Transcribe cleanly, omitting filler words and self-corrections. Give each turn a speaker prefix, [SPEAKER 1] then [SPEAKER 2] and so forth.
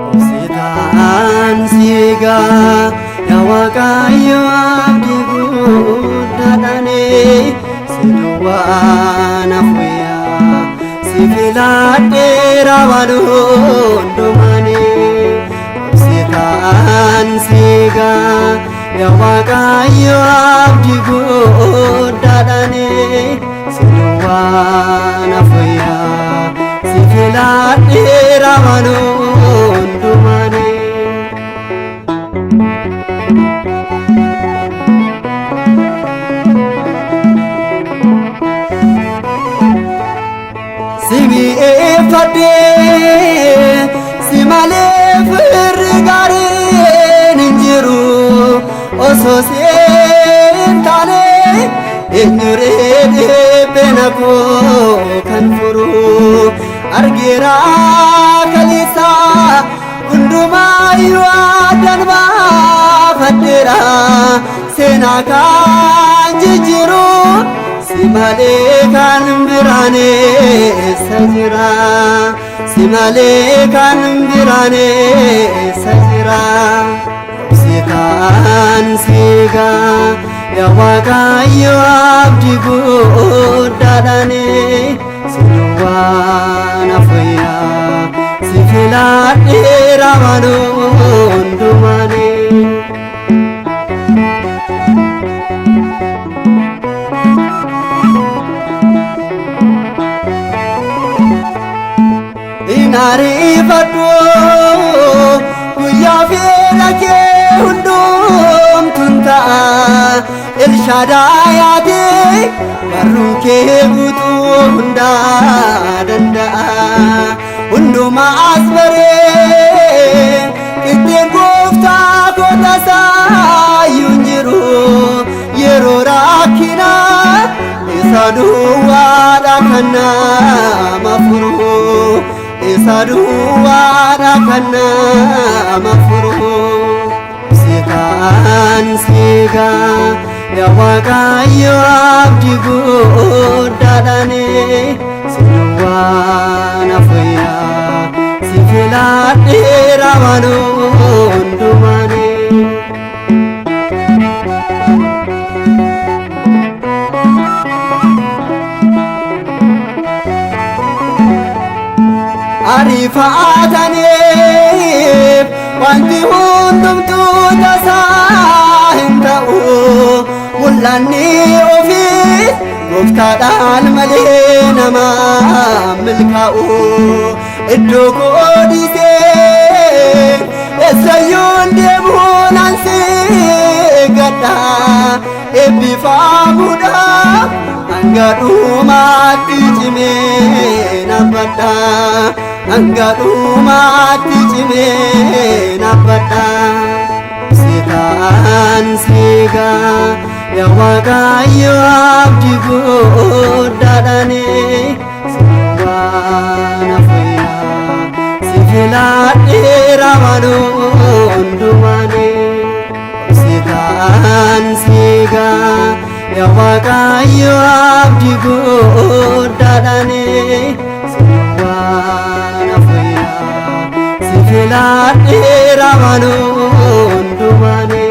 [SPEAKER 1] Obsitaan siigaa yaa Waaqayyo abdii guddaadhaani si duwwaa naaf wayyaa si filadheera waan hundumaani. Obsitaan siigaa yaa Waaqayyo abdii guddaadhaani si duwwaa naaf wayyaa si filadheera waan hundumaani. Si mi'eeffadhee si malee firri gaariin hin jiru osoo si hin taane eenyuree dhiphina koo kan furu argeera kaleessa hundumaayyuu addaan baafadheera seenaa kan jijjiiru si malee kan biraan eessa jira si malee kan biraan eessa jira. Obsitaan siigaa yaa Waaqayyo abdii guddaadhaani si duwwaa naaf wayyaa si filadheera waan hundumaani. Hin ariifadhu guyyaa fedha kee hundumtuun ta'a Elshaadaayaati barruun kee guutuu hundaa danda'a hundumaa as baree qixxeen gooftaa koo tasaayyuu hin jiru yeroo rakkinaa isa duwwaadha kan nama furu isa duwwaadha kan nama furu. Obsitaan siigaa yaa Waaqayyo abdii guddaadhaani si duwwaa naaf wayyaa si filadheera waan hundumaani. Ariifataniif wanti hundumtuu tasaa hin ta'u mul'anni ofii gooftaadhaan malee nama milkaa'u iddoo koo dhiisee eessayyuu deemuu nan seegadha eebbifamuudhaaf hanga dhumaatti cimee naabbadha hanga dhumaatti cimee naabbadha. Obsitaan siigaa yaa Waaqayyo abdii guddaadhaani si duwwaa naaf wayyaa si filadheera waan hundumaani. Obsitaan siigaa yaa Waaqayyo abdii guddaadhaani si duwwaa naaf wayyaa si filadheera waan hundumaani.